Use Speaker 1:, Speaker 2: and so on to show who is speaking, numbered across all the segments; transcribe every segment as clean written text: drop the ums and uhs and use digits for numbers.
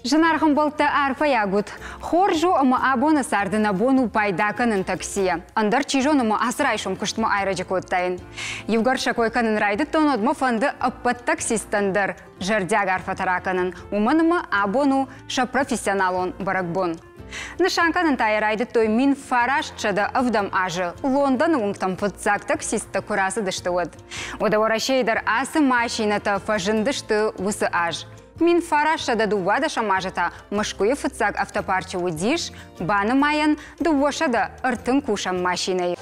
Speaker 1: Зынаргъ ӕмбӕлттӕ, арфӕйаг ут! Хорз у ӕмӕ абоны царды нӕ бон у пайда кӕнын таксийӕ. Ӕндӕр чи зоны, ӕмӕ ацы райсом куыстмӕ айрӕджы кодтаин. Иугӕр сӕ кой кӕнын райдыдтон, уӕд мӕ фӕнды ӕппӕт таксисттӕн дӕр зӕрдиаг арфӕтӕ ракӕнын, уымӕн ӕмӕ абон у сӕ профессионалон бӕрӕгбон. Нысан кӕнын та йӕ райдыдтой 1907 азы Лондоны уынгтӕм фыццаг таксисттӕ куы рацыдысты, уӕд. Уӕдӕ Уӕрӕсейы дӕр ацы машинӕтӕ фӕзындысты уыцы аз. 1912 азы та Мӕскуыйы фыццаг автопарчы уыдис банымайӕн 230 кусӕн машинӕйы.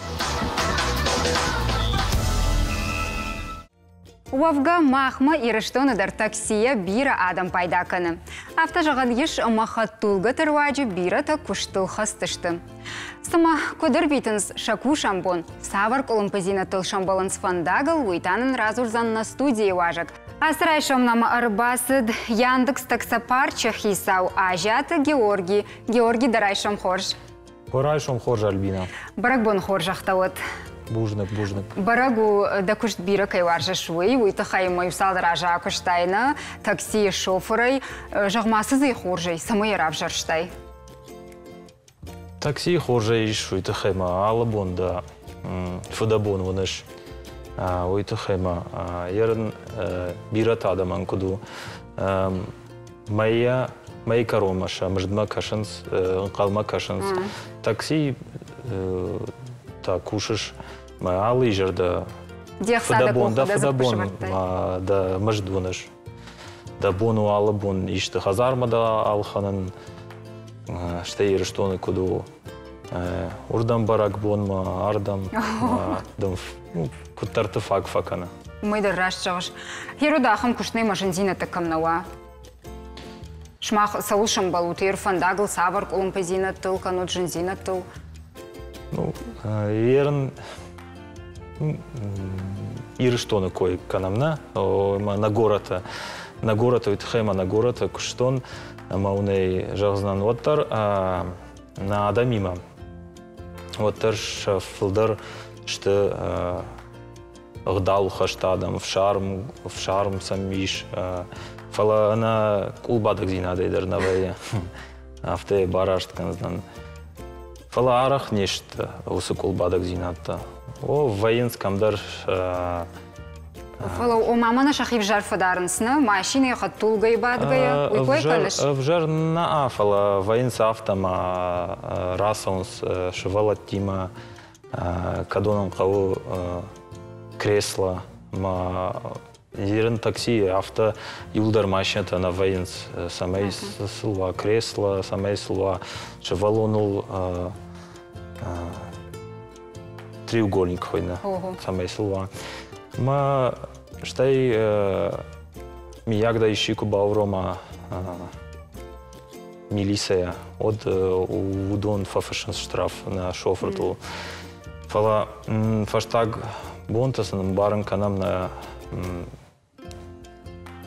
Speaker 1: Уӕвгӕ, махмӕ Ирыстоны дӕр таксийӕ бирӕ адӕм пайда кӕны. Афтӕ зӕгъӕн ис, ӕмӕ хӕдтулгӕты руаджы бирӕтӕ куыстыл хӕцдысты. Цымӕ куыд ӕрвитынц сӕ кусӕн бон, цавӕр къуылымпыдзинӕдтыл сӕмбӕлынц фӕндагыл, уый та нын радзурдзӕн нӕ студийы уазӕг. Ацы райсом нӕм ӕрбацыд Яндекс таксопарчы хицау Азиаты Георги. Георги, дӕ райсом хорз.
Speaker 2: Райсом хорз, Альбина.
Speaker 1: Бӕрӕгбон хорзӕхтӕ уӕд.
Speaker 2: Бузныг, бузныг.
Speaker 1: Бӕрӕг у, дӕ куыст бирӕ кӕй уарзыс, уый. Уый тыххӕй ма иу цалдӕр азы акуыстай нӕ таксийы шофырӕй. Зӕгъ-ма, цы дзы хорзӕй, цӕмӕй йӕ равзӕрстай?
Speaker 2: Таксийы хорзӕй ис, уый тыххӕй ма алы бон дӕ фыдӕбон уыныс. Уый тыххӕй ма ерын бирӕтӕ адӕмӕн куыд у, мӕйӕ мӕйы кӕронмӕ сӕ мыздмӕ кӕсынц, ӕнхъӕлмӕ кӕсынц. Такси та кусыс мӕ алы изӕр дӕ фыдӕбон, дӕ фыдӕбон ма дӕ мызд уыныс. Дӕ бон у алы бон исты хӕдзармӕ дӕ ӕлхӕнын, стӕй Ирыстоны куыд у, уырдӕм бӕрӕгбонмӕ, ардӕм дын куыддӕрты фаг фӕкӕны.
Speaker 1: Уымӕй дӕр раст зӕгъыс. Гъер ахӕм куыст нӕй мӕ зындзинӕдтӕ кӕм нӕ уа. Сымах цӕуыл сӕмбӕлут, ер фӕндагыл цавӕр къуылымпыдзинӕдтыл кӕнут зындзинӕдтыл?
Speaker 2: Ну, ерын Ирыстоны кой кӕнӕм нӕ, нӕ горӕты. Нӕ горӕты уый тыххӕй ӕмӕ нӕ горӕты куыстон ӕмӕ уын ӕй зӕгъдзынӕн уӕддӕр нӕ адӕмимӕ уӕддӕр сӕ фылдӕр сты ӕгъдаухӕст адӕм, ӕфсарм, ӕфсарм сӕм ис, фӕлӕ ӕнӕ къулбадӕгдзинадӕй дӕр нӕ вӕййы. Афтӕ йӕ бараст кӕндзынӕн. Фӕлӕ арӕх не сты уыцы къулбадӕгдзинӕдтӕ. О, вӕййынц кӕмдӕр.
Speaker 1: Фӕлӕ ома мӕнӕ сӕхи взӕр фӕдарынц, нӕ? Машинӕйы хӕдтулгӕйы бадгӕйӕ, уый кой кӕныс?
Speaker 2: Ӕвзӕр нӕ, фӕлӕ вӕййынц афтӕ ӕмӕ рацӕуынц сывӕллӕттимӕ, кӕд уонӕн хъӕуы кресло ӕмӕ Ерын таксийы афтӕ иуылдӕр машинӕтӕ нӕ вӕййынц, цӕмӕй сыл уа кресло, цӕмӕй сыл уа сывӕллоныл треугольник хуыйны, цӕмӕй сыл уа. Мӕ стӕй миййаг дӕ исчи куы баурома милицӕйӕ, уӕд уыдон фӕфыссынц штраф нӕ шофыртыл. Фӕлӕ фӕстаг бонтӕ сын ӕмбарын кӕнӕм нӕ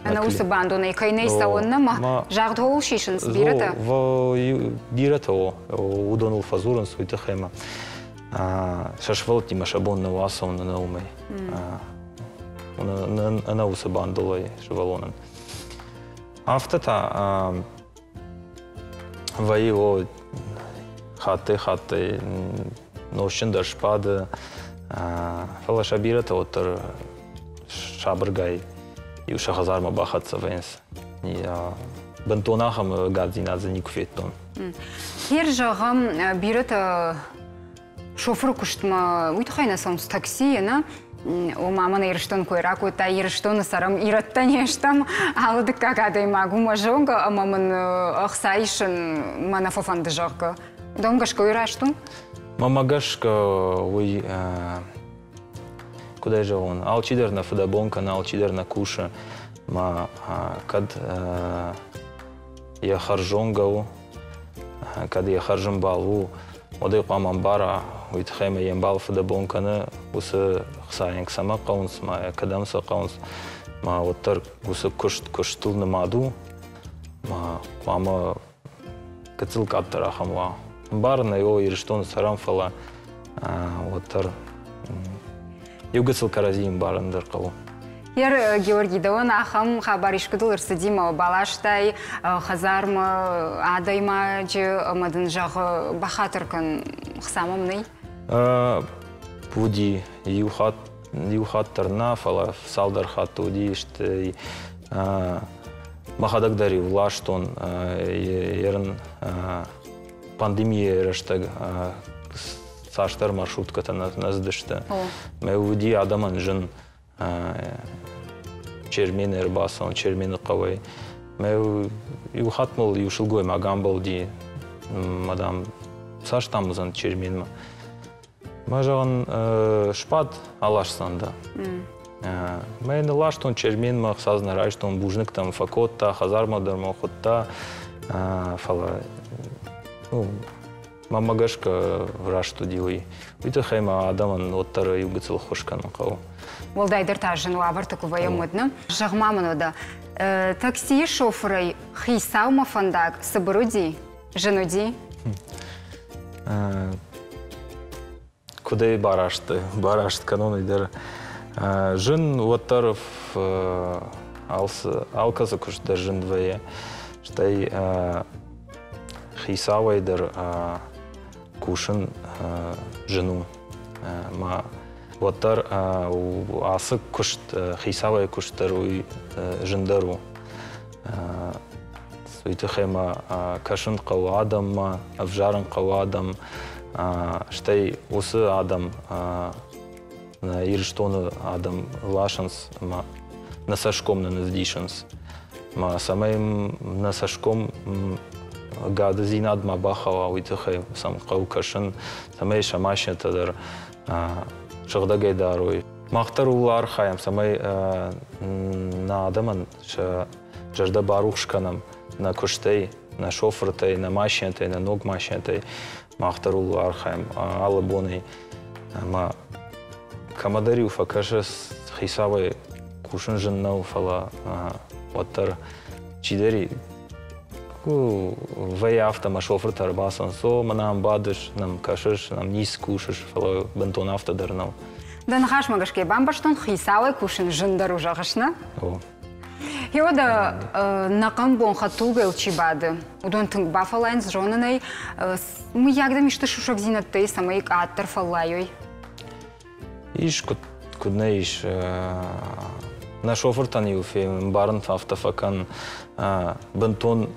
Speaker 1: Ӕнӕ уыцы бандонӕй кӕй нӕ цӕуын нӕма загъд хъуыл сисынц бирӕтӕ?
Speaker 2: Бирӕтӕ о, уыдоныл фӕдзурынц уый тыххӕй ӕмӕ сӕ сывӕллӕттимӕ сӕ бон нӕу ацӕуын ӕнӕ уымӕй. Ӕнӕ уыцы бандонӕй сывӕллонӕн. Афтӕ та вӕййы о хаттӕй-хаттӕй нозтджын дӕр сбады, фӕлӕ сӕ бирӕтӕ уӕддӕр сабыргай иу сӕ хӕдзармӕ бахӕццӕ вӕййынц. Бынтон ахӕм ӕгаддзинад дзы никуы федтон.
Speaker 1: Гер зӕгъӕм, бирӕтӕ шофыры куыстмӕ уый тыххӕй нӕ цӕуынц таксийы, нӕ? Ома мӕнӕ Ирыстон кой ракодта, Ирыстоны цӕрӕм, ирӕттӕ не стӕм, алы дыккаг адӕймаг у мӕ зонгӕ ӕмӕ мын ӕхца исын мӕ нӕ фӕфӕнды, зӕгъгӕ. Дӕумӕ гӕсгӕ уый раст у?
Speaker 2: Мӕмӕ гӕсгӕ уый, куыд ӕй зӕгъон, алчидӕр нӕ фыдӕбон кӕны, алчидӕр нӕ кусы. Мӕ кӕд йӕ хӕрззонгӕ у, кӕд йӕ хӕрзӕмбал у, уӕд ӕй хъуамӕ ӕмбара, уый тыххӕй ӕмӕ йе мбал фыдӕбон кӕны, уыцы хцайӕн цӕмӕ хъӕуынц, ма кӕдӕм сӕ хъӕуынц, ма уӕддӕр уыцы куыст куыстыл нымад у, ма хъуамӕ гыццыл къаддӕр ахӕм уа. Ӕмбарын ӕй, о, Ирыстоны цӕрӕм, фӕлӕ уӕддӕр иу гыццыл кӕрӕдзийы ӕмбарын дӕр хъӕуы.
Speaker 1: Ер Георгий, дӕуӕн ахӕм хабар искуыдыл ӕрцыди мӕ баластай хӕдзармӕ адӕймаджы ӕмӕ дын зӕгъы, бахатыр кӕн, хца мӕм нӕй?
Speaker 2: Уыди иу хатт, иу хатт дӕр нӕ, фӕлӕ цалдӕр хатты уыди, стӕй мӕхӕдӕг дӕр-иу ластон ерын пандемийӕйы рӕстӕг цасдӕр маршруткӕтӕ нӕ цыдысты. Мӕ уыди адӕмӕн зын Чермены ӕрбацӕуын, Чермены хъӕуӕй. Мӕ иу хатт мыл иу сылгоймаг амбӕлди, мадам, цас там уыдзӕн Черменмӕ? Мӕ зӕгъын, сбад, аласдзӕн дӕ. Мӕ нылластон Черменмӕ, ӕхца дзы нӕ райстон, бузныгтӕм фӕкодта, хӕдзармӕ дӕр мӕ хуыдта, фӕлӕ ну, мӕнмӕ гӕсгӕ раст уыди уый. Уый тыххӕй ма адӕмӕн уӕддӕр иу гыццыл ххуыс кӕнын хъӕуы.
Speaker 1: Уӕлдайдӕр та зын уавӕрты куы вӕййӕм, уӕд нӕ. Зӕгъ-ма мын уӕдӕ, таксийы шофырӕй хицаумӕ фӕндаг цыбыр уыди, зын уыди?
Speaker 2: Куыдӕй бараст, бараст кӕнон, уый дӕр зын, уӕддӕр алкӕцы куыст дӕр зын вӕййы. Стӕй хицауӕй дӕр кусын зын у. Ма уӕддӕр ацы куыст, хицауӕй куыст дӕр уый зындӕр у. Уый тыххӕй ма кӕсын хъӕуы адӕммӕ, ӕвзарын хъӕуы адӕм, стӕй уыцы адӕм нӕ Ирыстоны адӕм ласынц ӕмӕ нӕ цӕсгом нын ӕвдисынц. Ма цӕмӕй нӕ цӕсгом гӕдыдзинад ма бахауа, уый тыххӕй сӕм хъӕуы кӕсын, цӕмӕй сӕ машинӕтӕ дӕр сыгъдӕгӕй дарой. Мах дӕр ууыл архайӕм, цӕмӕй нӕ адӕмӕн сӕ зӕрдӕ барухс кӕнӕм нӕ куыстӕй, нӕ шофыртӕй, нӕ машинӕтӕй, нӕ ног машинӕтӕй. Мах дӕр ууыл архайӕм алы бонӕй. Ӕмӕ кӕмӕдӕр-иу фӕкӕсы хицауӕй кусын зын нӕу, фӕлӕ уӕддӕр чидӕр вӕййы афтӕ, мӕ шофыртӕ ӕрбацӕуынц, о, мӕнӕ ам бадыс, нӕм кӕсыс, нӕм ницы кусыс, фӕлӕ бынтон афтӕ дӕр нӕу.
Speaker 1: Дӕ ныхасмӕ гӕсгӕ бамбӕрстон, хицауӕй кусын зындӕр у, зӕгъыс, нӕ?
Speaker 2: О.
Speaker 1: Гъеуӕдӕ нӕхъӕн бон хӕдтулгӕйыл чи бады, уыдон тынг бафӕллайынц зонынӕй. Мыййаг дӕм исты сусӕгдзинӕдтӕ и, цӕмӕй къаддӕр фӕллайой?
Speaker 2: Ис, куыд, куыд нӕ ис. Нӕ шофыртӕн-иу фембарын афтӕ фӕкӕн, бынтон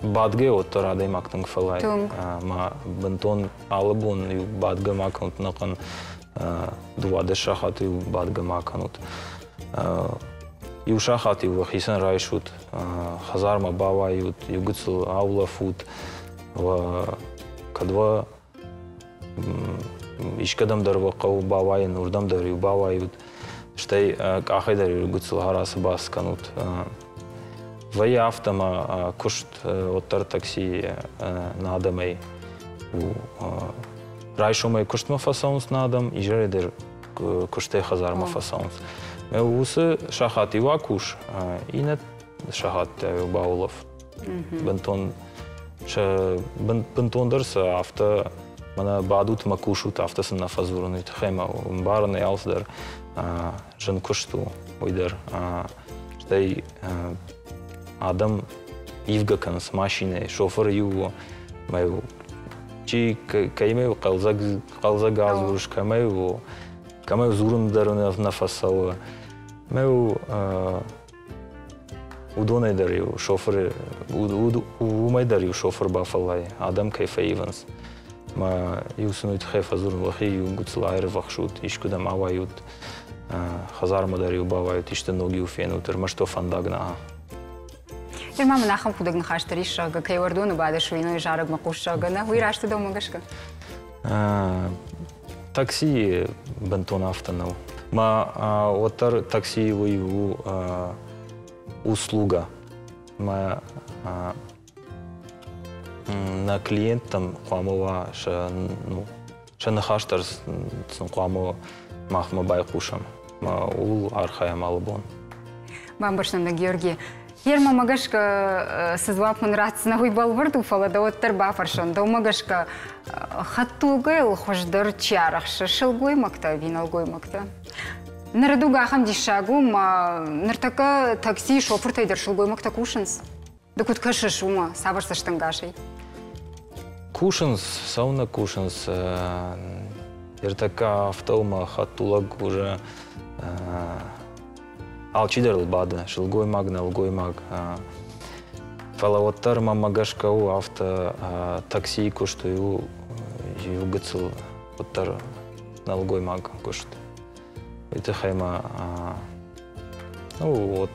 Speaker 2: бадгӕ уӕддӕр адӕймаг тынг фӕллайы. Ма бынтон алы бон иу бадгӕ ма кӕнут нӕхъӕн 12 сахаты иу бадгӕ ма кӕнут. Иу сахат-иу уӕхицӕн райсут, хӕдзармӕ бауайут, иу гыццыл аулӕфут, кӕд уӕ искӕдӕм дӕр уӕ хъӕуы бауайын, уырдӕм дӕр-иу бауайут, стӕй къахӕй дӕр иу гыццыл арацы-бац кӕнут. Вӕййы афтӕ ӕмӕ куыст уӕддӕр такси нӕ адӕмӕй у. Райсомӕй куыстмӕ фӕцӕуынц нӕ адӕм, изӕрӕй дӕр куыстӕй хӕдзармӕ фӕцӕуынц. Уыцы сахат иу акус, иннӕ сахаттӕ баулӕф. Бынтон сӕ бынтондӕр сӕ афтӕ мӕнӕ бадут мӕ кусут, афтӕ сын нӕ фӕдзурын, уый тыххӕй мӕ ӕмбарын ӕй алцыдӕр зын куыст у, уый дӕр. Стӕй адӕм ивгӕ кӕнынц машинӕйы, шофыр иу у, мӕ чи кӕимӕ у хъӕлдзӕг, хъӕлдзӕг адзурыс, кӕмӕй у, кӕмӕй дзурын дӕр нӕ фӕцӕуы. Мӕ у уыдонӕй дӕр иу шофыры, уымӕй дӕр иу шофыр бафӕллайы, адӕм кӕй фӕивынц. Мӕ иу сын уый тыххӕй фӕдзурын, уӕхи иу гуыцыл аирвӕхсут, искуыдӕм ауайут, хӕдзармӕ дӕр-иу бауайут, исты ног-иу фенут, ӕрмӕст уӕ фӕндаг нӕ.
Speaker 1: Ныр ма мын ахӕм худӕг ныхас дӕр ис, зӕгъгӕ, кӕй уӕрдоны бадыс, уый ной зарӕгмӕ хъус, зӕгъгӕ, нӕ, уый раст у дӕумӕ гӕсгӕ?
Speaker 2: Таксийы бынтон афтӕ нӕу. Ма уӕддӕр такси уый у услуга. Мӕ нӕ клиенттӕм хъуамӕ уа сӕ, ну, сӕ ныхас дӕр сын хъуамӕ махмӕ байхъусӕм. Ма ууыл архайӕм алы бон.
Speaker 1: Бамбӕрстон дӕ, Георги. Гермӕмӕ гӕсгӕ цы дзуапп мын ратдзынӕ, уый бӕлвырд у, фӕлӕ дӕ уӕддӕр бафӕрсон. Дӕумӕ гӕсгӕ хӕдтулгӕйыл хуыздӕр чи арӕхсы, сылгоймӕгтӕ ӕви нӕлгоймӕгтӕ? Ныры дуг ахӕм диссаг у, ӕмӕ ныртӕккӕ таксийы шофыртӕй дӕр сылгоймӕгтӕ кусынц. Ды куыд кӕсыс уымӕ, цавӕр цӕстӕнгасӕй?
Speaker 2: Кусынц, цӕуылнӕ кусынц. Ныртӕккӕ афтӕ у, мӕ хӕдтулӕг уже алчидӕр ыл бады, сылгоймаг, нӕлгоймаг. Фӕлӕ уӕддӕр мӕнмӕ гӕсгӕ у афтӕ, таксийы куыст у иу гыццыл уӕддӕр нӕлгоймаг куыст. Уый тыххӕй ма ну,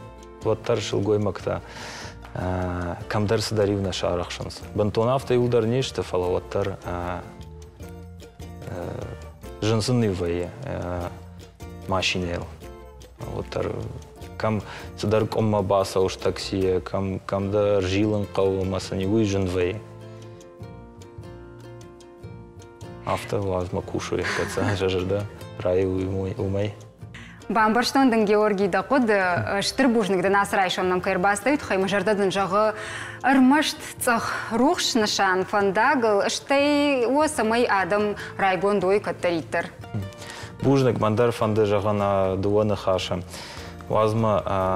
Speaker 2: уӕддӕр сылгоймӕгтӕ кӕмдӕр цыдӕр-иу нӕ сарӕхсынц. Бынтон афтӕ иуылдӕр не сты, фӕлӕ уӕддӕр зын сын иу вӕййы машинӕйыл. Уӕддӕр кӕм цыдӕр къуыммӕ бацӕуыс таксийӕ, кӕм кӕмдӕр зилын хъӕуы ӕмӕ сын уый зын вӕййы. Афтӕ уадзмӕ кусой, кӕд сӕ зӕрдӕ райы уымӕй.
Speaker 1: Бамбӕрстон дын, Георгий, дӕ хъуыды. Стыр бузныг дын ацы райсом нӕм кӕй ӕрбацыдӕй, тыххӕй мӕ зӕрдӕ дын зӕгъы ӕрмӕст цъӕх рухс нысан фӕндагыл, стӕй уӕ цӕмӕй адӕм райгонд уой кӕддӕриддӕр.
Speaker 2: Бузныг, мӕн дӕр фӕнды зӕгъын дыууӕ ныхасы. Уадз мӕ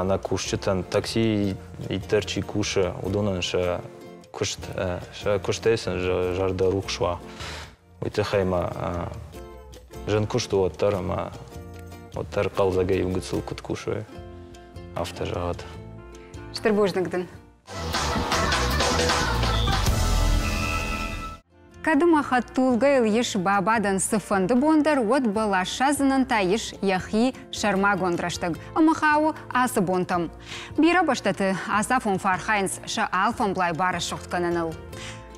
Speaker 2: нӕ кусджытӕн, такси дӕр чи кусы, уыдонӕн сӕ куыст, сӕ куыстӕй сын зӕрдӕ рухс уа. Уый тыххӕй ма зын куыст у уӕддӕр ӕмӕ уӕддӕр хъӕлдзӕгӕй иу гыццыл куыд кусой, афтӕ зӕгъӕд.
Speaker 1: Стыр бузныг дын. Кӕд ӕмӕ хӕдтулгӕйыл ис бабадӕн цыфӕнды бон дӕр, уӕд бӕлас садзынӕн та ис йӕхи сӕрмагонд рӕстӕг ӕмӕ хауы ацы бонтӕм. Бирӕ бӕстӕты ацафон фӕархайынц сӕ алфӕмблай барӕсугъд кӕныныл.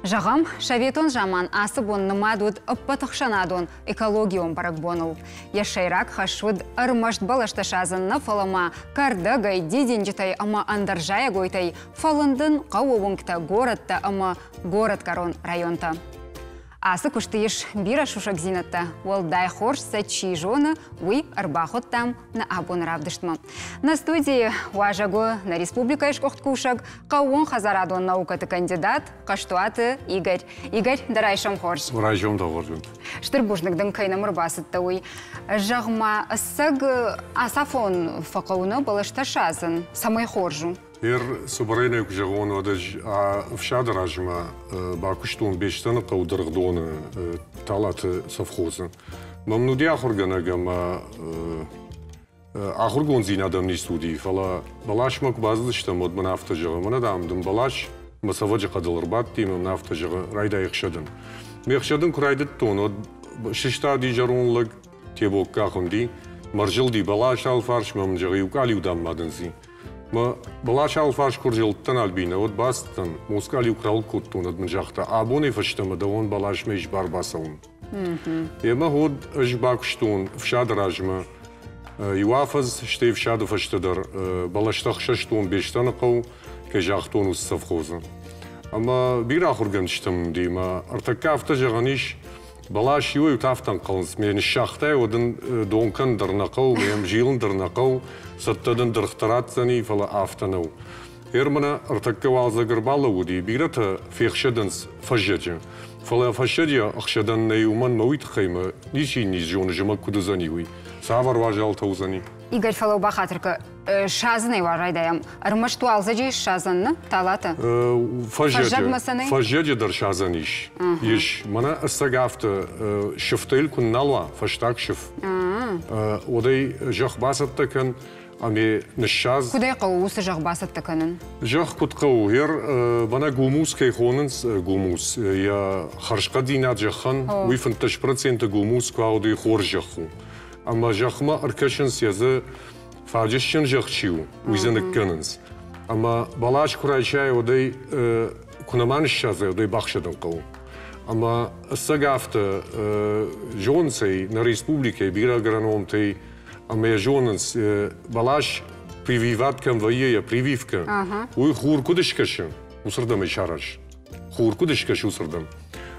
Speaker 1: Зӕгъӕм, советон заман ацы бон нымад уыд ӕппӕтӕхсӕнадон экологион бӕрӕгбоныл. Йӕ сӕйраг хӕс уыд ӕрмӕст бӕлӕстӕ садзын нӕ, фӕлӕ ма кӕрдӕгӕй, дидинджытӕй ӕмӕ ӕндӕр зайӕгойтӕй фӕлындын хъӕуы уынгтӕ, горӕттӕ ӕмӕ горӕтгӕрон районтӕ. Ацы куысты ис бирӕ сусӕгдзинӕдтӕ, уӕлдай хорз сӕ чи зоны, уый ӕрбахуыдтам нӕ абоны равдыстмӕ. Нӕ студийы уазӕг у нӕ республикӕйы сгуыхт кусӕг, хъӕууон хӕдзарадон наукӕты кандидат Хъӕстуаты Игорь. Игорь, дӕ райсом хорз.
Speaker 3: Райсом дӕ хорз.
Speaker 1: Стыр бузныг дын, кӕй нӕм ӕрбацыдтӕ, уый. Зӕгъ-ма, ӕцӕг ацафон фӕхъӕуы нӕ бӕлӕстӕ садзын, цӕмӕй хорз у?
Speaker 3: Ер цыбырӕй куы зӕгъон, уӕд ӕз ӕфсады размӕ бакуыстон Бестаны хъӕуы дыргъдоны Талаты совхозы. Мӕм уыди ахуыргӕнӕг ӕмӕ ахуыргонддзинадӕн ницы уыди, фӕлӕ бӕласмӕ куы бацыдыстӕм, уӕд мын афтӕ зӕгъы, мӕнӕ, дам, дын бӕлас мӕ цӕвӕджы хъӕдыл ӕрбадти ӕмӕ мын афтӕ зӕгъы, райдай ӕхсӕдын. Ме хсӕдын куы райдыдтон, уӕд сыстади зӕронд лӕг, Тебокка хуынди, мӕ рзылди бӕласы алфарсмӕ мын зӕгъы, иу къалиу дам ма дын зи. Мӕ бӕласы алфарс куы рзылдтӕн Альбинӕ, уӕд бацыдтӕн, Москъал-иу куы ралыг кодтон, уӕд мын загъта, абонӕй фӕстӕмӕ дӕуӕн бӕласмӕ ис бар бацӕуын. Емӕ уӕд ӕз бакуыстон ӕфсады размӕ иу афӕдз, стӕй ӕфсады фӕстӕ дӕр бӕлӕстӕ хсӕстон Бестаны хъӕу, кӕй загътон, уыцы совхозы. Ӕмӕ бирӕ ахуыргӕнджытӕм уыди, ӕмӕ ӕртӕккӕ афтӕ зӕгъӕн ис, бӕлас иуӕй афтӕ ӕнхъӕлынц, ме ныссагътай, уӕд ын дон кӕн дӕр нӕ хъӕуы, ме йӕм зилын дӕр нӕ хъӕуы, цӕттӕ дын дыргътӕ ратдзӕни, фӕлӕ афтӕ нӕу. Германы ӕртӕккӕ уалдзӕг ӕрбалӕууыди, бирӕтӕ фехсӕдынц фӕззӕджы. Фӕлӕ фӕззӕджы ӕхсӕдӕн нӕй, уымӕн мӕ уый тыххӕй мӕ ничи низ зоны, зымӕг куыд уыдзӕни, уый. Цавӕр уазалтӕ уыдзӕни?
Speaker 1: Игорь, фӕлӕуу бахатыр кӕ, садзынӕй уал райдайӕм. Ӕрмӕст уалдзӕджы ис садзӕн, нӕ? Талатӕ?
Speaker 3: Фӕззӕгмӕ сӕ нӕй? Фӕззӕджы дӕр садзӕн ис. Ис. Мӕнӕ ӕцӕг афтӕ, сыфтӕ йыл куы нал уа, фӕстаг сыф, уӕд ӕй зӕхх бацӕттӕ кӕн, ӕмӕ ныссадз.
Speaker 1: Куыд ӕй хъӕуы уыцы зӕхх бацӕттӕ кӕнын?
Speaker 3: Зӕхх куыд хъӕуы? Гъер мӕнӕ гумус кӕй хонынц, гумус, йӕ хӕрзхъӕддзинад зӕххӕн, уый 15% гумус куы ауды хорз зӕхх у. Ӕмӕ зӕхмӕ ӕркӕсынц, йӕ дзы фаджысджын зӕхх чи у, уый дзы ныккӕнынц. Ӕмӕ бӕлас куы райсай, уӕд ӕй куы нӕма ныссадзай, уӕд ӕй бахсӕдын хъӕуы. Ӕмӕ ӕцӕг афтӕ зонынц ӕй нӕ республикӕйы бирӕ агрономтӕй ӕмӕ йӕ зонынц, бӕлас прививат кӕм вӕййы, йӕ прививкӕ, уый хур куыд скӕсы, уыцырдӕм ӕй сараз. Хур куыд скӕсы, уыцырдӕм.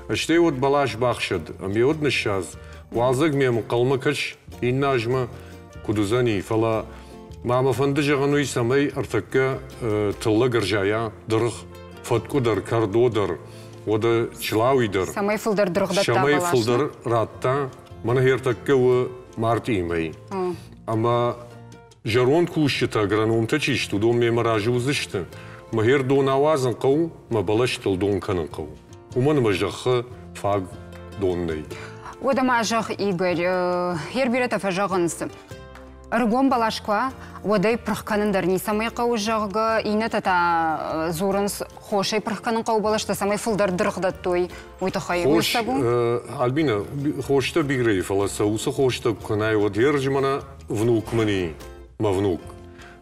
Speaker 3: Стӕй уӕд бӕлас бахсӕд, ӕмӕ уӕд ныссадз. Уалдзӕг мӕм ӕнхъӕлмӕ кӕс, иннӕ азмӕ куыд уыдзӕни, фӕлӕ ма мӕ фӕнды зӕгъын уый, цӕмӕй ӕртӕккӕ тыллӕг ӕрзайа дыргъ, фӕткъуы дӕр, кӕрдо дӕр, уӕдӕ чылауи дӕр.
Speaker 1: Цӕмӕй фылдӕр дыргъ дӕтта
Speaker 3: Цӕмӕй фылдӕр радта, мӕнӕ ӕртӕккӕ у мартъийы мӕй. Ӕмӕ зӕронд кусджытӕ, агрономтӕ чи сты, уыдон мемӕ разы уыдзысты. Мӕ гъер дон ауадзын хъӕуы, мӕ бӕлӕстыл дон кӕнын хъӕуы. Уымӕн ӕмӕ зӕххы фаг дон нӕй.
Speaker 1: Уӕдӕ ма зӕгъ, Игорь, гъер бирӕтӕ фӕзӕгъынц, ӕрыгон бӕлас куы уа, уӕд ӕй пырх кӕнын дӕр ницӕмӕй хъӕуы, зӕгъгӕ, иннӕтӕ та дзурынц, хосӕй пырх кӕнын хъӕуы бӕлӕстӕ, цӕмӕй фылдӕр дыргъ дӕттой, уый тыххӕй.
Speaker 3: Хос, Альбина, хостӕ бирӕ и, фӕлӕ сӕ уыцы хостӕ куы нӕй, уӕд ерыс мӕнӕ внук мын и, мӕ внук.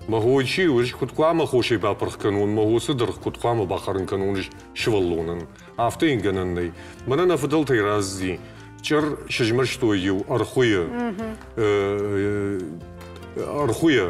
Speaker 3: Мӕ хой чи у, куыд хъуамӕ хосӕй бапырх кӕнон, мӕ уыцы дыргъ куыд хъуамӕ бахӕрын кӕнон сывӕллонӕн? Афтӕ йын гӕнӕн нӕй. Мӕнӕ нӕ фыдӕлтӕй раздзи, чъыр сызмӕстой иу ӕрхуыйы, ӕрхуыйӕ,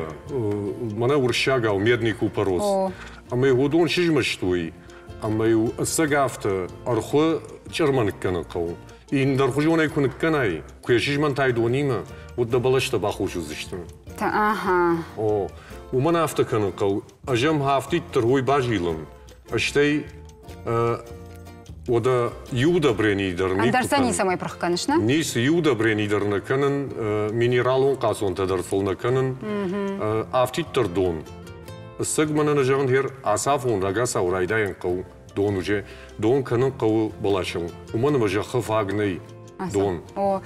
Speaker 3: мӕнӕ уырыссагау медный купорос. Ӕмӕ уыдон сызмӕстой, ӕмӕ-иу ӕцӕг афтӕ ӕрхуы чъырмӕ ныккӕнын хъӕуы. Ӕндӕрхуызонӕй куы ныккӕнай, куы йӕ сызмӕнтай донимӕ, уӕд дӕ бӕлӕстӕ бахус уыдзысты.
Speaker 1: Аха.
Speaker 3: О, уымӕн афтӕ кӕнын хъӕуы. Ӕз ӕм афтиддӕр уый базилын, стӕй уӕдӕ иу удобрени дӕр никуы
Speaker 1: Ӕндӕр сӕ ницӕмӕй пырх кӕныс, нӕ?
Speaker 3: Ницы, иу удобрени дӕр нӕ кӕнын, минералон хъацонтӕ дӕр сыл нӕ кӕнын, афтиддӕр дон. Ӕцӕг мӕнӕн зӕгъын хер ацафон рагацау райдайын хъӕуы дон уже дон кӕнын хъӕуы бӕласыл, уымӕн ӕмӕ зӕххы фаг нӕй дон.
Speaker 1: О,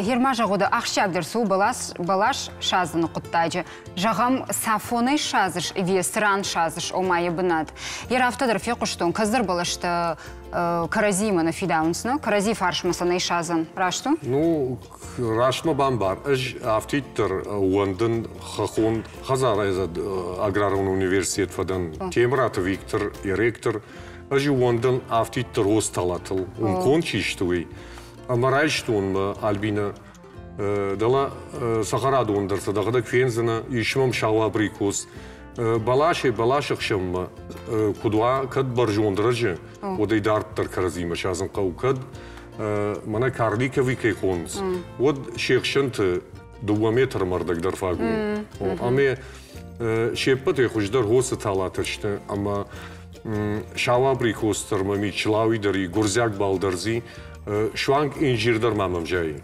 Speaker 1: гъер ма зӕгъуды ахсджиагдӕр цы у бӕлас, бӕлас садзыны хъуыддаджы. Зӕгъӕм, цафонӕй садзыс ӕви цы ран садзыс, ома йӕ бынат. Йер афтӕ дӕр фехъуыстон, кӕцыдӕр бӕлӕстӕ кӕрӕдзиимӕ нӕ фидауынц, нӕ? Кӕрӕдзийы фарсмӕ сӕ нӕй садзӕн. Раст у?
Speaker 3: Ну, раст мӕ бамбар. Ӕз афтиддӕр ӕууӕндын хӕххон хӕдзарӕдзӕд аграрон университет фӕдӕн. Темыраты Виктор, йӕ ректор. Ӕз ӕууӕндын афтиддӕр Осталатыл, уым конд чи сты, уый. Ӕмӕ райстон мӕ Альбинӕ дӕлӕ цӕхӕрадон дӕр сӕ дӕхӕдӕг фендзынӕ, ис мӕм сау абрикос. Бӕласӕй бӕласы хсӕнмӕ куыд уа, кӕд бӕрзонд рӕзы, уӕд ӕй дарддӕр кӕрӕдзимӕ садзын хъӕуы. Кӕд мӕнӕ карликовый кӕй хонынц, уӕд се хсӕнты 2 метры мӕрдӕг дӕр фаг у. Ӕмӕ се ппӕтӕй хуыздӕр хосы талатӕ сты ӕмӕ сау абрикос дӕр мӕм и, чылауи дӕр и, гуырдзиаг бал дӕр дзи, суанг инжир дӕр ма мӕм зайы.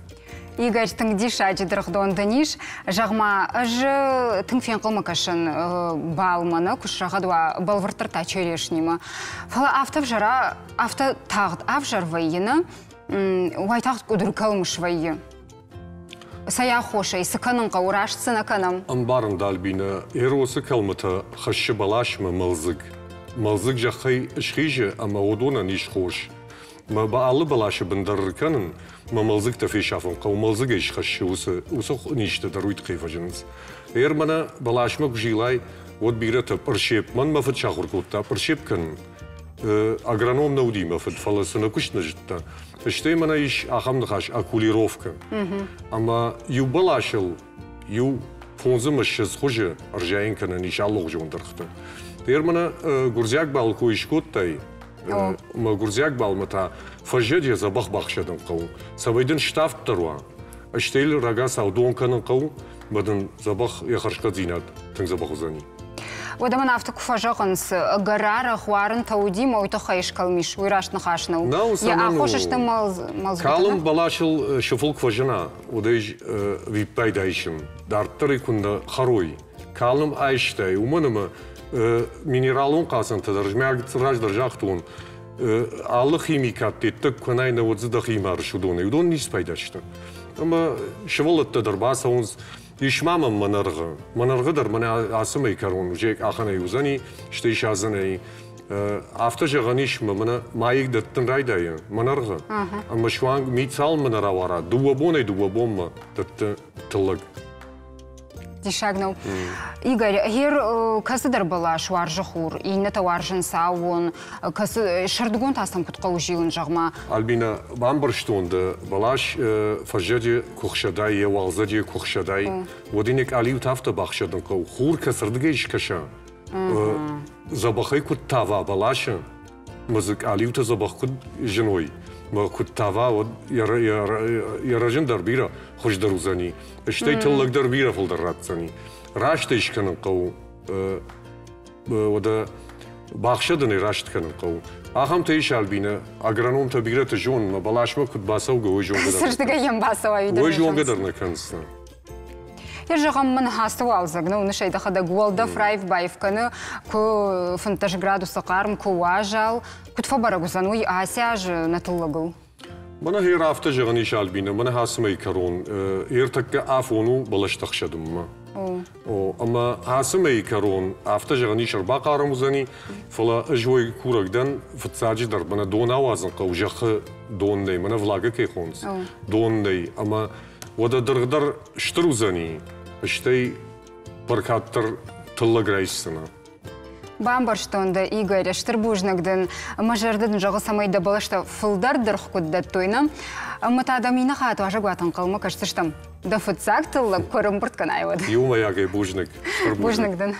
Speaker 1: Игорь, тынг диссаджы дыргъдон дын ис. Зӕгъ-ма, ӕз тынг фенхъӕлмӕ кӕсын балмӕ, нӕ куы срӕгъӕд уа бӕлвырддӕр та черешнимӕ. Фӕлӕ афтӕ взӕра, афтӕ тагъд ӕвзӕр вӕййы, нӕ? Уайтагъд къуыдыр кӕлм свӕййы. Цӕй аххосӕй, цы кӕнын хъӕуы, раст цы нӕ кӕнӕм?
Speaker 3: Ӕмбарын, Дальбинӕ, Эросы кӕлмытӕ хӕссы бӕласмӕ мӕлдзыг. Мӕлдзыг зӕххӕй схизы ӕмӕ уыдонӕн ис хос. Мӕ алы бӕласы бын дӕр кӕнын, мӕ мӕлдзыгтӕ фесафын хъӕуы, мӕлдзыгӕй схӕссы уыцы, уыцы низтӕ дӕр уый тыххӕй фӕзынынц. Эр мӕнӕ бӕласмӕ куы зилай, уӕд бирӕтӕ пъырсеп, мӕн мӕ фыд сахуыр кодта пъырсеп кӕнын. Агроном нӕ уыди мӕ фыд, фӕлӕ цы нӕ куыст нӕ зыдта. Стӕй мӕнӕ ис ахӕм ныхас окулировкӕ. Ӕмӕ иу бӕласыл иу 25 хуызы ӕрзайын кӕнӕн ис алыгъуызон дыргътӕ. Гъер мӕнӕ гуырдзиаг бал кой скодтай, мӕ гуырдзиаг балмӕ та фӕззӕджы дзӕбӕх бахсӕдын хъӕуы, цӕмӕй дын ставддӕр уа. Стӕй рагацау дон кӕнын хъӕуы, мӕ дын дзӕбӕх йӕ хӕрзхъӕддзинад тынг дзӕбӕх уыдзӕни.
Speaker 1: Уӕдӕ мын афтӕ куы фӕзӕгъынц, ӕгӕр арӕх уарынтӕ уыди, мӕ уый тыххӕй скӕлм ис, уый раст ныхас нӕу.
Speaker 3: Нӕу,
Speaker 1: Йӕ аххос сты мӕлдзгуытӕ.
Speaker 3: Калм бӕласыл сыфыл куы фӕзына, уӕд ӕй виппайды айсын. Дарддӕр ӕй куыннӕ хӕрой. Калм айстай, уымӕн ӕмӕ минералон хъацӕнтӕ дӕр раздӕр загътон, алы химикат дӕттӕг куы нӕй, нӕ уӕд дзы дӕхи марыс уыдонӕй. Уыдон ницы пайда сты. Ӕмӕ сывӕллӕттӕ дӕр бацӕуынц, ис ма мӕм мӕнӕргъы. Мӕнӕргъы дӕр мӕнӕ ацы мӕй кӕрон уже къахӕнӕй уыдзӕни, стӕй садзӕнӕй. Афтӕ зӕгъӕн ис, мӕ мӕнӕ майыг дӕттын райдайы мӕнӕргъы. Ӕмӕ суанг мит цалынмӕ нӕ рауара, дыууӕ бонӕй дыууӕ бонмӕ дӕтты тыллӕг.
Speaker 1: Диссаг нӕу. Игорь, гъер кӕцыдӕр бӕлас уарзы хур, иннӕтӕ уарзынц аууон, кӕцы сӕрдыгон та сӕм куыд хъӕуы зилын, зӕгъ-ма?
Speaker 3: Альбина, бамбӕрстон дӕ, бӕлас фӕззӕджы куы хсӕдай, йӕ уалдзӕджы куы хсӕдай, уӕд ын йӕ къалиутӕ афтӕ бахсӕдын хъӕуы, хур кӕцырдыгӕй скӕса, дзӕбӕхӕй куыд тава бӕласы, мӕ дзы къалиутӕ дзӕбӕх куыд зыной, мӕ куыд тава, уӕд йӕ рӕзын дӕр бирӕ хуыздӕр уыдзӕни, стӕй тыллӕг дӕр бирӕ фылдӕр ратдзӕни. Раст ӕй скӕнын хъӕуы, уӕдӕ бахсӕдынӕй раст кӕнын хъӕуы. Ахӕмтӕ ис, Альбинӕ, агрономтӕ бирӕты зонын, мӕ бӕласмӕ куыд бацӕугӕ, уый зонгӕ дӕр
Speaker 1: Сырдыгӕй йӕм бацӕуа,
Speaker 3: уый зонгӕ дӕр нӕ кӕндзынӕ.
Speaker 1: Йӕ зӕгъӕм, мын ацы уалдзӕг, нӕ уыныс ӕй дӕхӕдӕг, уӕлдӕф раив-баив кӕны, куы 15 градусы хъарм, куы уазал. Куыд фӕбӕрӕг уыдзӕн уый ацы аз нӕ тыллӕгыл?
Speaker 3: Мӕнӕ гъер афтӕ зӕгъӕн ис, Альбинӕ, мӕнӕ ацы мӕйы кӕрон ӕртӕккӕ афон у бӕлӕстӕ хсӕдынмӕ. О, ӕмӕ ацы мӕйы кӕрон афтӕ зӕгъӕн ис, ӕрбахъарм уыдзӕни, фӕлӕ ӕз уый курӕг дӕн, фыццаджыдӕр мӕнӕ дон ауадзын хъӕуы зӕххы дон нӕй, мӕнӕ влага кӕй хонынц, дон нӕй, ӕмӕ уӕдӕ дыргъ дӕр стыр уыдзӕни, стӕй бӕркад дӕр тыллӕг райсдзынӕ.
Speaker 1: Бамбӕрстон дӕ, Игорь, стыр бузныг дын. Мӕ зӕрдӕ дын зӕгъы, цӕмӕй дӕ бӕлӕстӕ фылдӕр дыргъ куыд дӕттой, нӕ? Ӕмӕ та дӕм иннӕ хатт уазӕгуат ӕнхъӕлмӕ кӕсдзыстӕм. Дӕ фыццаг тыллӕг куы ӕрӕмбырд кӕнай, уӕд.
Speaker 3: Иумӕйагӕй бузныг. Стыр
Speaker 1: бузныг дын.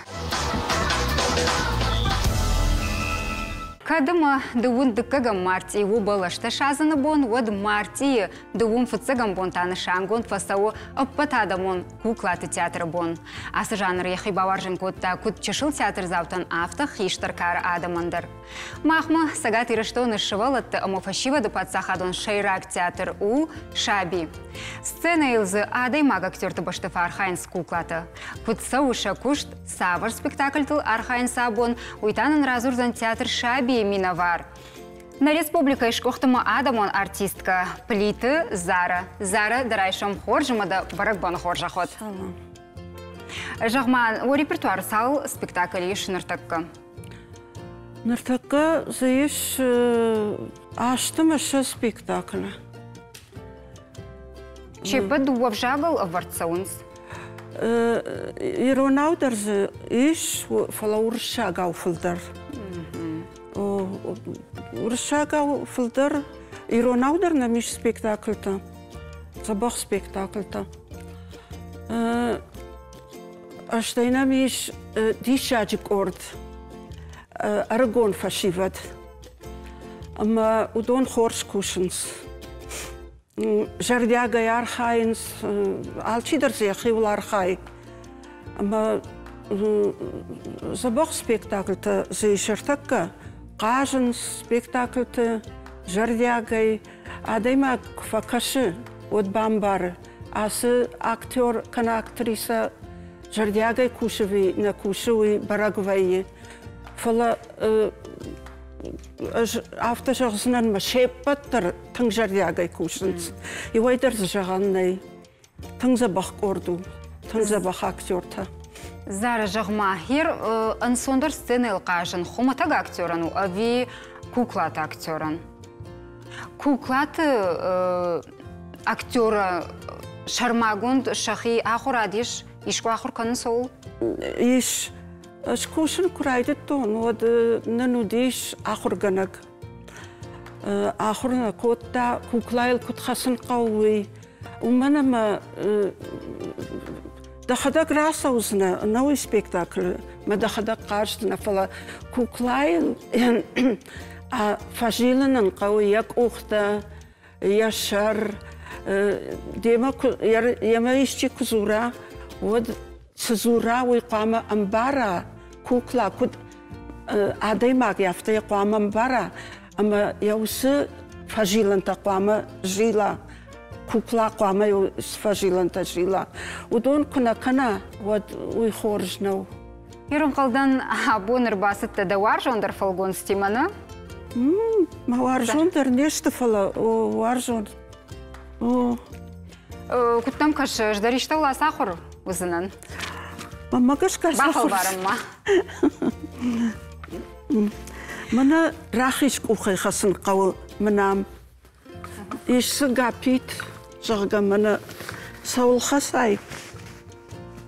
Speaker 1: Кӕд ӕмӕ дыууын дыккӕгӕм мартъи у бӕлӕстӕ садзыны бон, уӕд мартъийы дыууын фыццӕгӕм бон та нысангонд фӕцӕуы ӕппӕтадӕмон куклаты театры бон. Ацы жанр йӕхи бауарзын кодта куыд чысыл театрдзаутӕн, афтӕ хистӕр кары адӕмӕн дӕр. Махмӕ Цӕгат Ирыстоны сывӕллӕтты ӕмӕ фӕсивӕды паддзахадон сӕйраг театр у «Саби». Сценӕйыл дзы адӕймаг актерты бӕсты фӕархайынц куклатӕ. Куыд цӕуы сӕ куыст, цавӕр спектакльтыл архайынц абон, уый та нын радзурдзӕн театр «Саби»-йы минӕвар. Нӕ республикӕйы сгуыхты ма адӕмон артисткӕ Плиты Зара. Зара, дӕ райсом хорз ӕмӕ дӕ бӕрӕгбоны хорзӕх уӕд. Зӕгъ-ма, уӕ репертуары цал спектакль ис ныртӕккӕ?
Speaker 4: Ныртӕккӕ дзы ис 28 спектаклы.
Speaker 1: Се ппӕт дыууӕ взагыл ӕвӕрд цӕуынц?
Speaker 4: Иронау дӕр дзы ис, фӕлӕ уырыссагау фылдӕр. Уырыссагау фылдӕр, иронау дӕр нӕм ис спектакльтӕ, дзӕбӕх спектакльтӕ. Стӕй нӕм ис диссаджы къорд ӕрыгон фӕсивӕд. Ӕмӕ уыдон хорз кусынц. Зӕрдиагӕй архайынц, алчидӕр дзы йӕхиуыл архайы. Ӕмӕ дзӕбӕх спектакльтӕ дзы ис ӕртӕккӕ. Хъазынц спектакльты зӕрдиагӕй. Адӕймаг куы фӕкӕсы, уӕд бамбары, ацы актер кӕнӕ актрисӕ зӕрдиагӕй кусы ӕви нӕ кусы, уый бӕрӕг вӕййы. Фӕлӕ ӕз афтӕ зӕгъдзынӕн, мӕ се ппӕт дӕр тынг зӕрдиагӕй кусынц. Иуӕй дӕр дзы зӕгъӕн нӕй. Тынг дзӕбӕх къорд у, тынг дзӕбӕх актертӕ.
Speaker 1: Зара, зӕгъ-ма, хер ӕнцондӕр сценӕйыл хъазын хуымӕтӕг актерӕн у ӕви куклаты актерӕн? Куклаты актеры сӕрмагонд сӕхи ахуырад ис? Искуы ахуыр кӕнынц ууыл?
Speaker 4: Ис. Ӕз кусын куы райдыдтон, уӕд нын уыдис ахуыргӕнӕг. Ахуыр нӕ кодта, куклайыл куыд хӕцын хъӕуы, уый. Уымӕн ӕмӕ дӕхӕдӕг рацӕудзынӕ нӕуый спектаклы, мӕ дӕхӕдӕг хъаздзынӕ, фӕлӕ куклайыл фӕзилын ын хъӕуы йӕ къухтӕ, йӕ сӕр. Демӕ йемӕ исчи куы дзура, уӕд цы дзура, уый хъуамӕ ӕмбара кукла, куыд адӕймаг афтӕ йӕ хъуамӕ ӕмбара ӕмӕ йӕ уыцы фӕзилӕнтӕ хъуамӕ зила, кукла хъуамӕ фӕзилӕнтӕ зила. Уыдон куы нӕ кӕна, уӕд уый хорз нӕу.
Speaker 1: Ирон абон ӕрбацыдтӕ дӕ уарзондӕр фӕлгонцтимӕ, нӕ?
Speaker 4: Мӕ уарзондӕр не сты, фӕлӕ уарзон.
Speaker 1: Куыд дӕм кӕсы, ӕз дӕр истӕуыл ацахуыр уыдзынӕн?
Speaker 4: Мӕнмӕ гӕсгӕ
Speaker 1: Бафӕлварӕм ма.
Speaker 4: Мӕнӕ рахиз къухӕй хӕцын хъӕуы мынам. Ис дзы гапит, зӕгъгӕ, мӕнӕ цӕуыл хӕцай.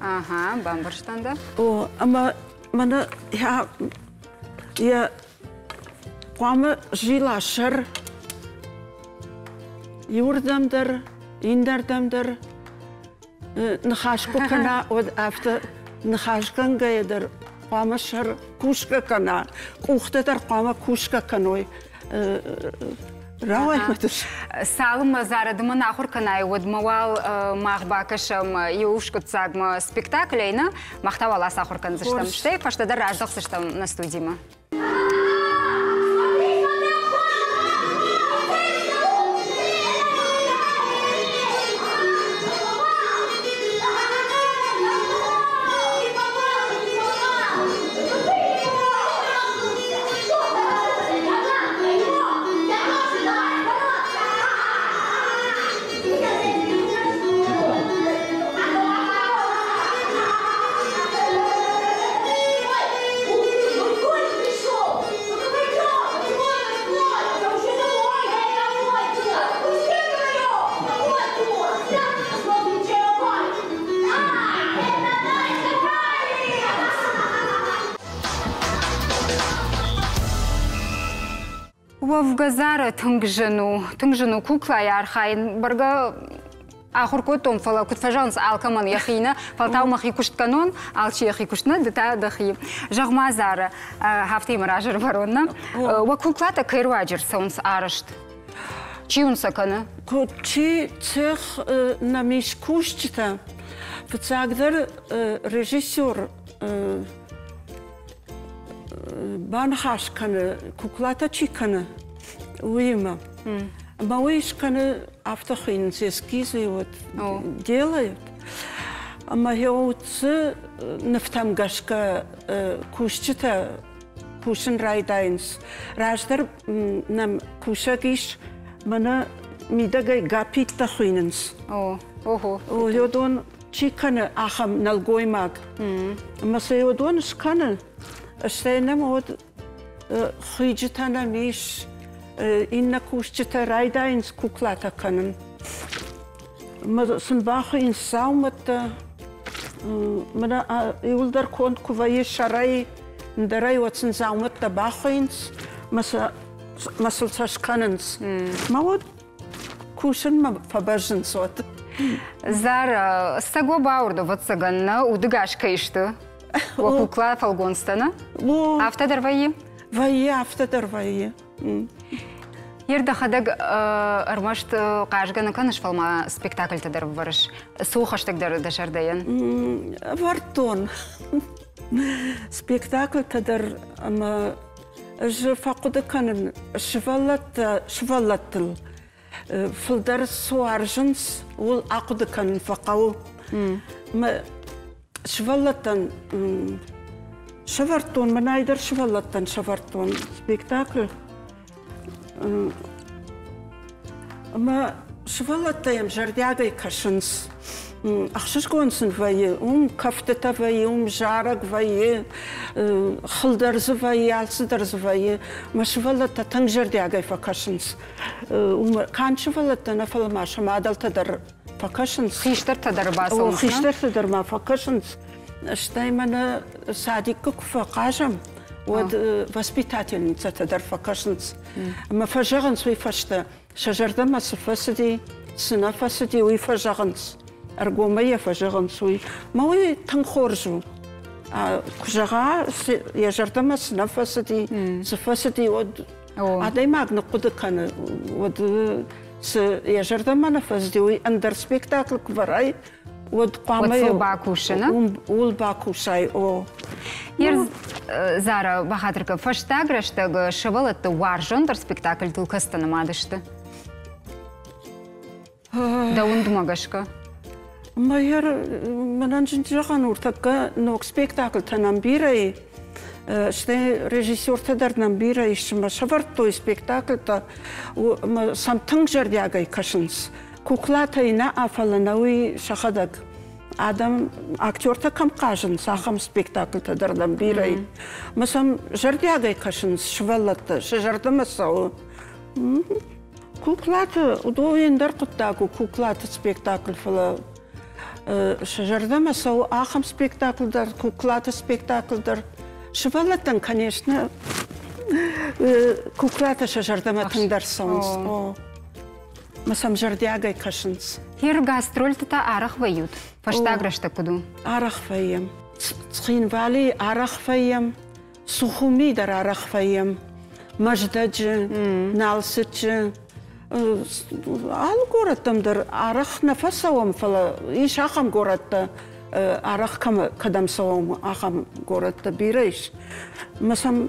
Speaker 1: Ага, бамбӕрстон дӕ.
Speaker 4: О, ӕмӕ мӕнӕ йӕ хъуамӕ зила сӕр иуырдӕм дӕр, иннӕрдӕм дӕр. Ныхас куы кӕна, уӕд афтӕ ныхасгӕнгӕйӕ дӕр хъуамӕ сӕр кусгӕ кӕна, къухтӕ дӕр хъуамӕ кусгӕ кӕной. Рауай-ма
Speaker 1: Цалынмӕ Зара ды мӕн ахуыр кӕнай, уӕдмӕ уал мах бакӕсӕм иу скъуыддзагмӕ спектаклӕй, нӕ? Мах та уал ацахуыр кӕндзыстӕм. Стӕй фӕстӕдӕр раздӕхдзыстӕм нӕ студимӕ. Уӕвгӕ Зара тынг зын у, тынг зын у куклайы архайын. Бӕргӕ ахуыр кодтон, фӕлӕ куыд фӕзӕгъынц, алкӕмӕн йӕхи нӕ, фӕлтау мӕхи куыст кӕнон, алчи йӕхи куыст нӕ, ды та дӕхи. Зӕгъ-ма, Зара, афтӕ мӕ разы ӕрвӕрон, нӕ? Уӕ куклатӕ кӕй руаджы рцӕуынц арӕзт? Чи уын сӕ кӕны?
Speaker 4: Чи цех нӕм ис кусджытӕ. Фыццагдӕр режиссер баныхас кӕны, куклатӕ чи кӕны, уыимӕ. Ӕмӕ уый скӕны, афтӕ хуыйнынц эскизы вот делают. Ӕмӕ уыцы нывтӕм гӕсгӕ кусджытӕ кусын райдайынц. Раздӕр нӕм кусӕг ис, мӕнӕ мидӕгӕй гапиттӕ хуыйнынц.
Speaker 1: О, ого.
Speaker 4: Уыдон чи кӕны, ахӕм нӕлгоймаг. Ӕмӕ сӕ уыдон скӕны, стӕй нӕм уӕд хуыйджытӕ нӕм ис, иннӕ кусджытӕ райдайынц куклатӕ кӕнын. Ӕмӕ сын бахуыйынц дзаумӕттӕ. Мӕнӕ иуылдӕр конд куы вӕййы сӕрӕй, ӕндӕрӕй, уӕд сын дзаумӕттӕ бахуыйынц мӕ сыл сӕ скӕнынц. Мӕ уӕд кусынмӕ фӕбӕззынц уӕд.
Speaker 1: Зара, сӕгуы бауырды, ӕвӕццӕгӕн, нӕ удыгас кӕй сты. Уӕ кукла фӕлгонцтӕ, нӕ? Афтӕ дӕр вӕййы?
Speaker 4: Вӕййы, афтӕ дӕр вӕййы.
Speaker 1: Ер дӕхӕдӕг ӕрмӕст хъазгӕ нӕ кӕныс, фӕлӕ ма спектакльтӕ дӕр ӕвӕрыс. Цы у хӕстӕгдӕр дӕ зӕрдӕйӕн?
Speaker 4: Ӕвӕрдтон. Спектакльтӕ дӕр ӕмӕ ӕз фӕхъуыды кӕнын сывӕллӕттӕ сывӕллӕттыл фылдӕр цы уарзынц, ууыл ахъуыды кӕнын фӕхъӕуы. Мӕ сывӕллӕттӕн сӕвӕрдтон, мӕнӕй дӕр сывӕллӕттӕн сӕвӕрдтон спектакль. Ӕмӕ сывӕллӕттӕ йӕм зӕрдиагӕй кӕсынц. Ӕхсызгон сын вӕййы, уым кӕфтытӕ вӕййы, уым зарӕг вӕййы, хыл дӕр дзы вӕййы, алцыдӕр дзы вӕййы. Мӕ сывӕллӕттӕ тынг зӕрдиагӕй фӕкӕсынц. Уымӕ канд сывӕллӕттӕ нӕ, фӕлӕ ма сӕ мадӕлтӕ дӕр фӕкӕсынц.
Speaker 1: Хистӕртӕ дӕр бацӕуынц.
Speaker 4: Хистӕртӕ дӕр ма фӕкӕсынц. Стӕй мӕнӕ садиккы куы фӕхъазӕм, уӕд воспитательницӕтӕ дӕр фӕкӕсынц. Ӕмӕ фӕзӕгъынц уый фӕстӕ, сӕ зӕрдӕмӕ цы фӕцыди, цы нӕ фӕцыди, уый фӕзӕгъынц. Ӕргомӕй йӕ фӕзӕгъынц уый. Мӕ уый тынг хорз у. Куы зӕгъа, йӕ зӕрдӕмӕ цы нӕ фӕцыди, цы фӕцыди, уӕд адӕймаг ныхъхъуыды кӕны, уӕд цы йӕ зӕрдӕмӕ нӕ фӕцыди, уый ӕндӕр спектакль куы вӕрай, уӕд хъуамӕ
Speaker 1: уӕд бакусыны
Speaker 4: ууыл бакусай о
Speaker 1: Зара бахатыр кӕн фӕстаг рӕстӕг сывӕллӕтты уарзондӕр спектакльтыл кӕцытӕ нымад сты дӕ уындмӕ гӕсгӕ
Speaker 4: Майор, мӕнӕн зын зӕгъӕн у, тӕккӕ ног спектакльтӕ нӕм бирӕ и, стӕй режиссертӕ дӕр нӕм бирӕ ис, ӕмӕ сӕвӕрдтой спектакльтӕ, ӕмӕ сӕм тынг зӕрдиагӕй кӕсынц. Куклатӕй нӕ, фӕлӕ нӕ уый сӕхӕдӕг адӕм, актертӕ кӕм хъазынц, ахӕм спектакльтӕ дӕр нӕм бирӕ и. Мӕ сӕм зӕрдиагӕй кӕсынц сывӕллӕттӕ, сӕ зӕрдӕмӕ цӕуы. Куклаты, уыдон ӕндӕр хъуыддаг у, куклаты спектакль, фӕлӕ сӕ зӕрдӕмӕ цӕуы ахӕм спектакль дӕр, куклаты спектакль дӕр. Сывӕллӕттӕн, конечно, куклатӕ сӕ зӕрдӕмӕ тынгдӕр цӕуынц. Мӕ сӕм зӕрдиагӕй кӕсынц.
Speaker 1: Хир гастрольты та арӕх вӕййут? Фӕстаг рӕстӕг куыд у?
Speaker 4: Арӕх вӕййӕм. Цхинвали арӕх вӕййӕм, Сухуми дӕр арӕх вӕййӕм, Мӕздӕджы, Налцыччы. Алы горӕттӕм дӕр арӕх нӕ фӕцӕуӕм, фӕлӕ ис ахӕм горӕттӕ, арӕх кӕдӕм цӕуӕм, ахӕм горӕттӕ бирӕ ис. Мӕ сӕм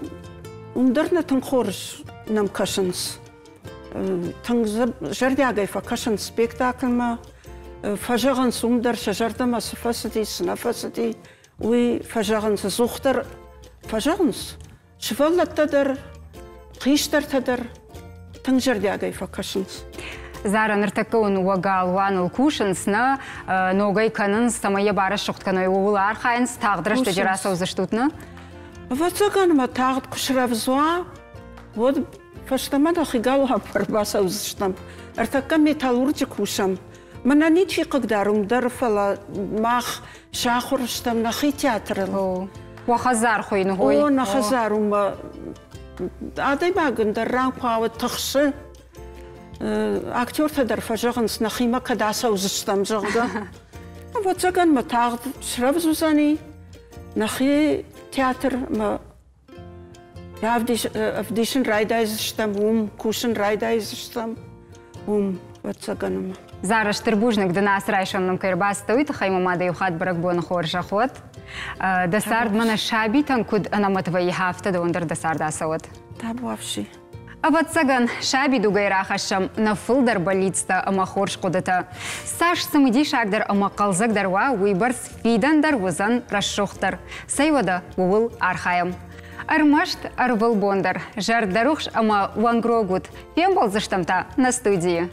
Speaker 4: уым дӕр нӕ тынг хорз нӕм кӕсынц. Тынг зӕрдиагӕй фӕкӕсынц спектакльмӕ, фӕзӕгъынц уым дӕр сӕ зӕрдӕмӕ цы фӕцыди, цы нӕ фӕцыди, уый фӕзӕгъынц ӕдзухдӕр фӕзӕгъынц сывӕллӕттӕ дӕр, хистӕртӕ дӕр тынг зӕрдиагӕй фӕкӕсынц.
Speaker 1: Зара, ныртӕккӕ уын уӕ галуаныл кусынц, нӕ ногӕй кӕнынц, цӕмӕй йӕ барӕсугъд кӕной, ууыл архайынц, тагъд рӕстӕджы рацӕудзыстут, нӕ?
Speaker 4: Ӕвӕццӕгӕн мӕ тагъд куы срӕвдз уа, уӕд фӕстӕмӕ нӕхи галуан ӕрбацӕудзыстӕм. Ӕртӕккӕ металлурджы кусӕм. Мӕнӕ ничи хъыгдары уым дӕр, фӕлӕ мах сахуыр стӕм нӕхи театрыл.
Speaker 1: Уӕ хӕдзар хуыйны, хой?
Speaker 4: О, нӕ хӕдзар уымӕ. Адӕймаг ӕндӕр ран куы ауыд тыхсы. Актертӕ дӕр фӕзӕгъынц, нӕхимӕ кӕд ацӕудзыстӕм, зӕгъгӕ. Ӕвӕццӕгӕн мӕ тагъд срӕвдз уыдзӕни. Нӕхи театрмӕ ӕвдисын райдайдзыстӕм уым, кусын райдайдзыстӕм уым, ӕвӕццӕгӕн.
Speaker 1: Зара, стыр бузныг дын ацы райсом нӕм кӕй ӕрбацыдтӕ, уый тыххӕй мӕ мады иу хатт бӕрӕгбоны хорзӕх уӕд. Дӕ цард мӕнӕ сабитӕн куыд ӕнӕмӕт вӕййы, афтӕ дӕуӕн дӕр дӕ цард ацӕуӕд.
Speaker 4: Табуафси.
Speaker 1: Ӕвӕццӕгӕн, сабидугӕй рахӕссӕм нӕ фылдӕр бӕллицтӕ ӕмӕ хорз хъуыдытӕ. Цас цымыдисагдӕр ӕмӕ хъӕлдзӕгдӕр уа, уыйбӕрц фидӕн дӕр уыдзӕн рӕсугъддӕр. Цӕй уӕдӕ, ууыл архайӕм. Ӕрмӕст ӕрвылбон дӕр зӕрдӕрухс ӕмӕ уӕнгрог ут. Фембӕлдзыстӕм та нӕ студийы.